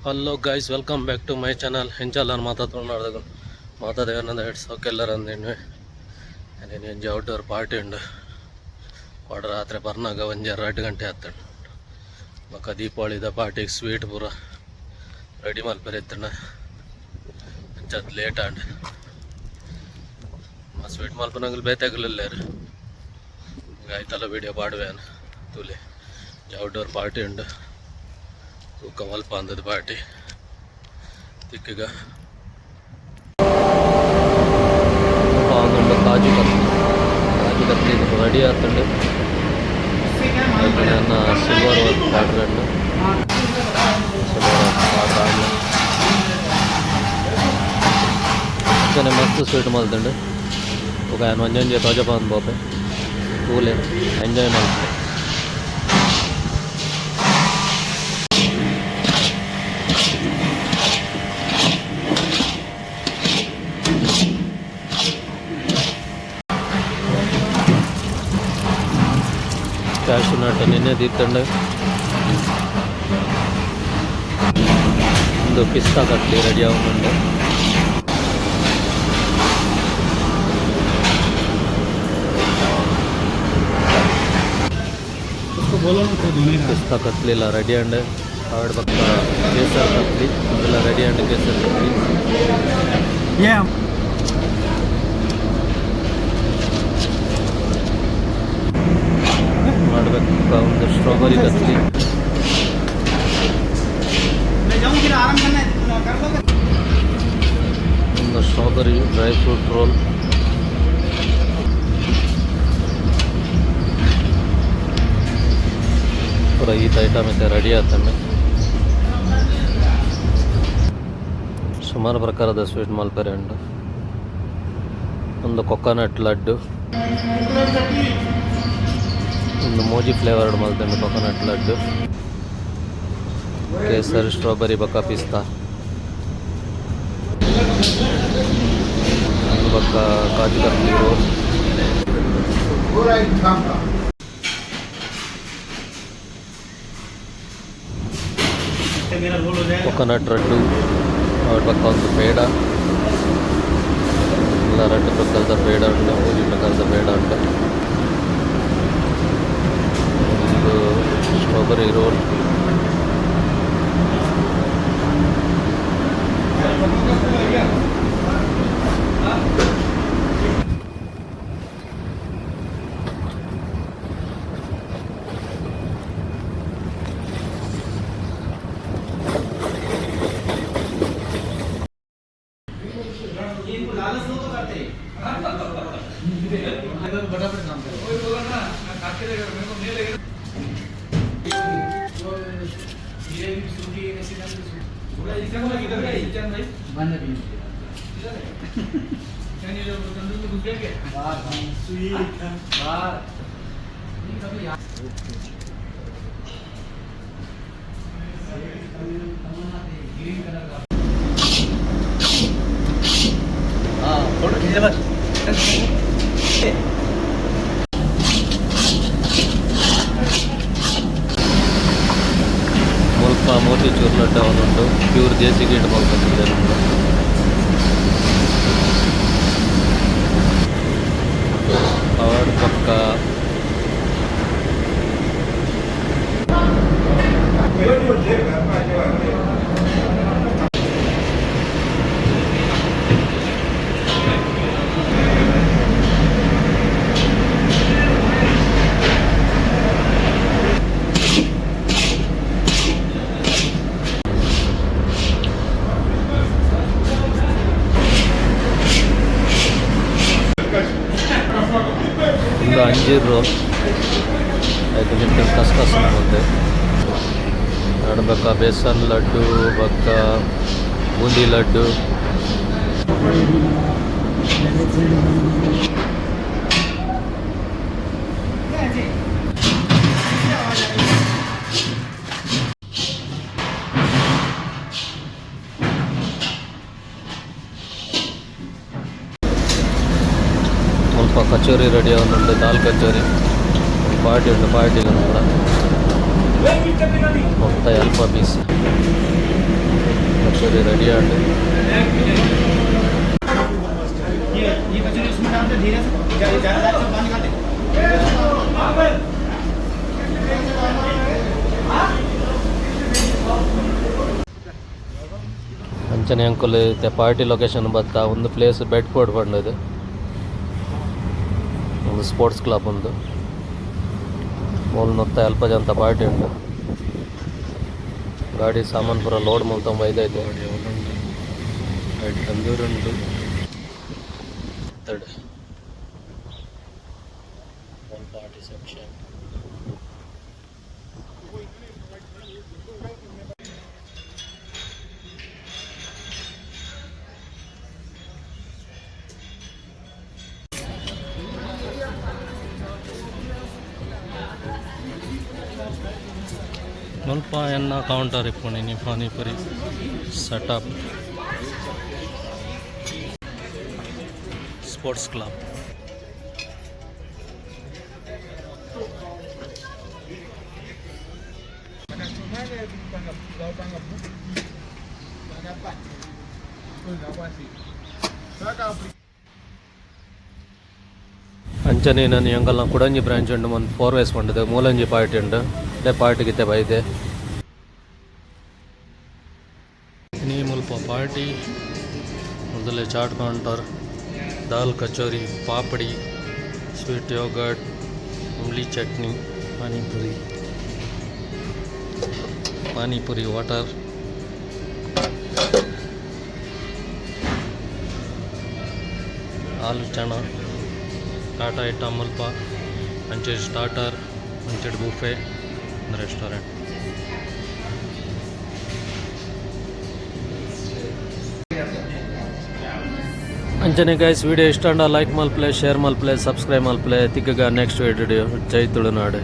Hello guys, welcome back to my channel. ಎಂಚಲ್ಲಾರು ಮಾತಾಡ್ಕೊಂಡು ಮಾತಾದೇವನಂದ heads ಎಲ್ಲರ ಅಂದೇನು. నేను ಒಂಜಿ ಔಟ್ಡೋರ್ ಪಾರ್ಟಿ ಉಂಡು. ಕೋಡ ರಾತ್ರಿ ಬರ್ನಾಗ ಒಂಜಿ 2 ಗಂಟೆ ಆತಂಡು. ಬೊಕ್ಕ ದೀಪಾವಳಿದ ಪಾರ್ಟಿಗೆ ಸ್ವೀಟ್ ಪೂರ ರೆಡಿ ಮಲ್ಪೆರೆ ಇತ್ತಂಡ. ಅಂಚಾದ್ ಲೇಟ್ ಆಂಡ್. ಸ್ವೀಟ್ ಮಲ್ಪನಗಲ್ ಬೇತೆಗಲ್ಲೇರು. ಆಯ್ತಲ್ಲ, ವೀಡಿಯೋ ಪಾಡುವೆ ತೂಲೆ. ಔಟ್ಡೋರ್ ಪಾರ್ಟಿ ಉಂಡು. ತೂಕ ಮಲ್ಪ ಅಂದದ ಪಾರ್ಟಿ ತಿಕ್ಕಗ. ಉಂಡು ಕಾಜು ಕತ್ಲಿ. ಕಾಜು ಕತ್ಲಿ ರೆಡಿ ಆತುಂಡು. ನನ್ನ ಸಿಲ್ವರ್ ವರ್ಕ್ ಬಾರ್ಡರ್ ಉಂಡು. ಸಿಲ್ವರ್ ವರ್ಕ್ ಬಾರ್ಡರ್ ಆಂಡ್ ಅಂಚನೆ ಮಸ್ತ್ ಸ್ವೀಟ್ ಮಲ್ತುಂಡು. ಬೊಕ ಯಾನ್ ಒಂಜೊಂಜೆ ತೋಜಪಾವೊಂದು ಪೋಪೆ. ತೂಲೆ, ಎಂಜಾಯ್ ಮಲ್ಪುಲೆ. ಕ್ಯಾಶು ನಟ್ ನಿನ್ನೆ ದೀತಂಡು. ಒಂದು ಪಿಸ್ತಾ ಕಟ್ಲಿ ರೆಡಿ ಆವೊಂದುಂಡು. उसको बोलो ना तो धोने का. ಪಿಸ್ತಾ ಕತ್ಲಿಲ ರೆಡಿ ಅಂಡ್. ಆವಡ್ ಬೊಕ್ಕ ಕೇಸರ್ ಕತ್ಲಿ ಉಂದೆಲ ರೆಡಿ ಅಂಡ್. ಕೇಸರ್ ಕತ್ಲಿ. ये ಮಾಡಬೇಕು ಒಂದು ಸ್ಟ್ರಾಬೆರಿ ಕತ್ಲಿ. मैं जाऊँ फिर, आराम करना है, कर लोगे? ಒಂದು ಸ್ಟ್ರಾಬೆರಿ ಡ್ರೈ ಫ್ರೂಟ್ ರೋಲ್. ಪೂರ ಈತ್ ಐಟಮ್ ಇತ್ತೆ ರೆಡಿ ಆತಂಡು. ಸುಮಾರು ಪ್ರಕಾರದ ಸ್ವೀಟ್ ಮಲ್ಪೆರೆ ಉಂಡು. ಒಂದು ಕೊಕೊನಟ್ ಲಡ್ಡು, ಒಂದು ಮೋಜಿ ಫ್ಲೇವರ್ಡ್ ಮಲ್ತುಂಡು. ಕೊಕೊನಟ್ ಲಡ್ಡು, ಕೇಸರ್, ಸ್ಟ್ರಾಬೆರಿ ಬೊಕ್ಕ ಪಿಸ್ತಾ. ಒಂದು ಬೊಕ್ಕ ಕಾಜು ಕತ್ಲಿ ರೋಲ್. मेरा रोल हो जाएगा. ಕೊಕೊನಟ್ ಲಡ್ಡು. ಅವ್ರ ಪಕ್ಕ ಒಂದು ಪೇಡ ಎಲ್ಲ. ರಡ್ಡು ಪ್ರಕಾರದ ಪೇಡ ಉಂಟು, ಮೂಜಿ ಪ್ರಕಾರದ ಪೇಡ ಉಂಟು. ಒಂದು ಸ್ಟ್ರಾಬೆರಿ ರೋಲ್. ये इनको लालच दो तो करते हैं. फटाफट काम करो. बंद भी स्वीट बाहर कभी. ग्रीन कलर का. हाँ, फोटो खींचे बस. ಮುಲ್ಪ ಮೋತಿಚೂರ್ ಲಡ್ಡು ಉಂಟು. ಪ್ಯೂರ್ ದೇಸಿ ಗೀಟ್ ಮಲ್ಪೊಂದಿದ್ದಾರೆ. ಅವಡ್ ಪಕ್ಕ ಒಂದು ಅಂಜೀರ್ ರೋಲ್ ಆಯ್ತು. ಮಿತ್ತ್ ಕಸ್ಕಸ್ ಮುಂದೆ ನಡ್ಬೇಕ. ಬೇಸನ್ ಲಡ್ಡು ಬೊಕ್ಕ ಬೂಂದಿ ಲಡ್ಡು. ಮುಲ್ಪ ಕಚೋರಿ ರೆಡಿ ಆವೊಂದುಂಡು, ದಾಲ್ ಕಚೋರಿ. ಪಾರ್ಟಿ ಉಂಡು. ಪಾರ್ಟಿ ಕೂಡ ಮೊತ್ತ ಅಲ್ಪ ಪೀಸ್. Kachori ready and. ये कचौरी उसमें डालते धीरे से ज़्यादा बाहर निकालते। ಅಂಚನೆ ಅಂಕುಲ್ ಇತ್ತೆ ಪಾರ್ಟಿ ಲೊಕೇಶನ್ ಬತ್ತ ಒಂದು ಪ್ಲೇಸ್ ಬೆಡ್ಫೋರ್ಡ್ ಪಂಡದು ಒಂದು ಸ್ಪೋರ್ಟ್ಸ್ ಕ್ಲಬ್ ಒಂದು ಮೂಲು ನೊತ್ತ ಅಲ್ಪ ಜನ ಪಾರ್ಟಿ ಉಂಟು. ಗಾಡಿ ಸಾಮಾನು ಪೂರ ಲೋಡ್ ಮಲ್ತೊಂಬ ಐದೈತೆ ಉಂಟು ತಂದೂರು ಉಂಟು. Third one party section. ಮುಲ್ಪ ಎನ್ನ ಕೌಂಟರ್ ಇಪ್ಪುಂಡು ಪಾನಿಪುರಿ setup sports club. ಅಂಚನೆ ನಾನು ಎಂಕಲ್ನ ಕುಡಂಜಿ ಬ್ರಾಂಚ್ ಉಂಡು ಒಂದು ಫೋರ್ ವೇಸ್ ಪಂಡದು ಮೂಲಂಜಿ ಪಾರ್ಟಿ ಉಂಡು ಇತ್ತೆ ಪಾರ್ಟಿ ಬೈದೆ ಇನಿ ಮುಲ್ಪ ಪಾರ್ಟಿ ಮೊದಲೇ chaat counter, dal kachori, papdi, sweet yogurt, ಇಂಬ್ಲಿ ಚಟ್ನಿ, ಪಾನಿಪುರಿ, ಪಾನಿಪುರಿ ವಾಟರ್, ಆಲೂ ಚಣ, ಟಾಟಾ ಐಟಮ್ ಮುಲ್ಪ ಅಂಚೆ ಸ್ಟಾರ್ಟರ್ ಅಂಚೆ ಬುಫೆ ರೆಸ್ಟೋರೆಂಟ್. ಅಂಚನೆ ಗೈಸ್, ವಿಡಿಯೋ ಇಷ್ಟ ಲೈಕ್ ಮಲ್ಪಲೆ, ಶೇರ್ ಮಲ್ಪಲೆ, ಸಬ್ಸ್ಕ್ರೈಬ್ ಮಲ್ಪಲೆ. ತಿಕ್ಕಗ ನೆಕ್ಸ್ಟ್ ವಿಡಿಯೋ. ಜೈ ತುಳುನಾಡು.